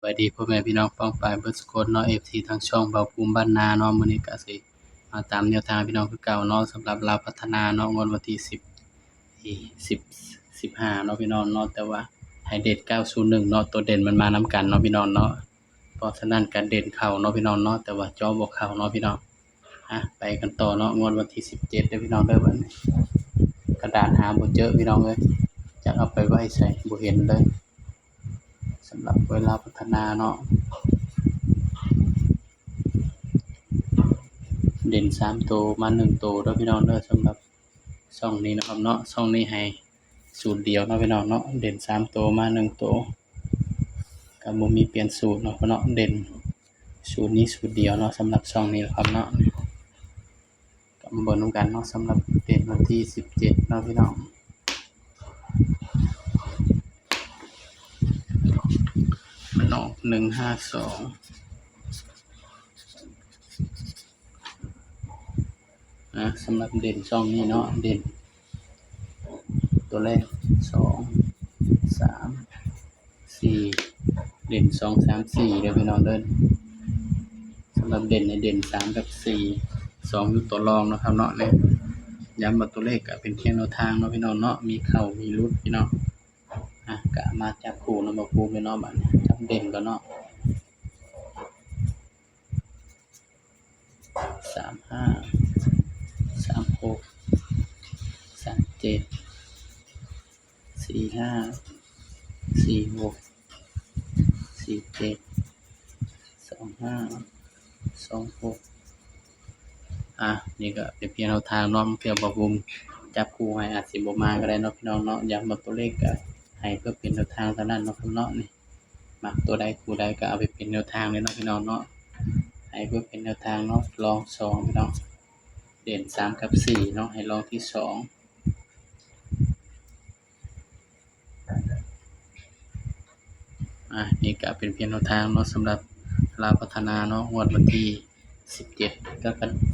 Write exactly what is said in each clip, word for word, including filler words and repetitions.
บายดีพ่อแม่พี่น้องป้องปายเบิดสุคนเนาะ เอฟซี ทางช่องเบาภูมิบ้านนาเนาะ มื้อนี้ก็สิมาตามแนวทางพี่น้องคือเก่าเนาะ สำหรับลาวพัฒนาเนาะ งวดวันที่สิบ สิบ สิบห้าเนาะพี่น้องเนาะ แต่ว่าให้เด่นเก้าศูนย์หนึ่งเนาะ ตัวเด่นมันมานำกันเนาะพี่น้องเนาะ เพราะฉะนั้นก็เด่นเข้าเนาะพี่น้องเนาะ แต่ว่าเจาะบ่เข้าเนาะพี่น้อง อ่ะ ไปกันต่อเนาะ งวดวันที่สิบเจ็ดเด้อพี่น้องเด้อ บัดนี้ กระดาษหาบ่เจอพี่น้องเอ้ย จักเอาไปไว้ไส บ่เห็นเลย สำหรับเวลาพัฒนาเนาะ เด่นสามตัวมาหนึ่งตัวเด้อพี่น้องเด้อ สำหรับช่องนี้นะครับเนาะ ช่องนี้ให้สูตรเดียวเนาะพี่น้องเนาะ เด่นสามตัวมาหนึ่งตัว ก็บ่มีเปลี่ยนสูตรเนาะพี่น้อง เด่นสูตรนี้สูตรเดียวเนาะ สำหรับช่องนี้นะครับเนาะ ก็มาเบิ่งนำกันเนาะ สำหรับเด่นวันที่สิบเจ็ดเนาะพี่น้อง มันออกหนึ่งห้าสอง นะ สำหรับเด่นช่องนี้เนาะ เด่น ตัวแรก สอง สาม สี่ เด่น สอง สาม สี่ เด้อพี่น้องเด้อ สำหรับเด่นในเด่น สาม กับ สี่ สอง อยู่ตัวรองเนาะครับเนาะ เนี่ย ย้ำว่าตัวเลขก็เป็นเพียงแนวทางเนาะพี่น้องเนาะ มีเข้ามีหลุดพี่น้อง อ่ะ ก็มาจับคู่เนาะ มาคู่กันเนาะ บัดนี้ จับเด่นก่อนเนาะ สามห้า สามหก สามเจ็ด สี่ห้า สี่หก สี่เจ็ด สองห้า สองหก อ่ะ นี่ก็เป็นเพียงแนวทางเนาะ เพื่อบ่าวภูมิจับคู่ให้อาจสิบ่มาก็ได้เนาะพี่น้องเนาะ ย้ำว่าตัวเลขก็ให้เพื่อเป็นแนวทางเท่านั้นเนาะครับเนาะ นี่ มักตัวใดคู่ใดก็เอาไปเป็นแนวทางเลยเนาะพี่น้องเนาะ ให้เพื่อเป็นแนวทางเนาะ รองสองพี่น้อง เด่น สาม กับ สี่ เนาะ ให้รองที่สอง อ่ะ นี่ก็เป็นเพียงแนวทางเนาะ สำหรับลาวพัฒนาเนาะ งวดวันที่สิบเจ็ด ก็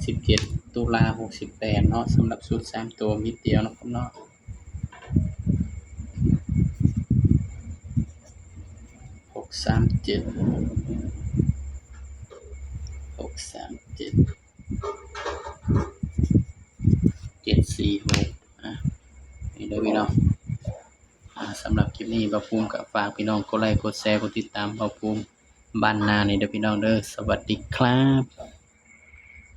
สิบเจ็ด ตุลา หกสิบแปด เนาะ สำหรับชุดสามตัวเม็ดเดียวเนาะครับเนาะ หกสามเจ็ด หกสามเจ็ด เจ็ดสี่หก อ่ะ นี่เด้อพี่น้อง อ่า สำหรับคลิปนี้บ่าวภูมิก็ฝากพี่น้องกดไลค์ กดแชร์ กดติดตามบ่าวภูมิบ้านนานี่เด้อพี่น้องเด้อ สวัสดีครับ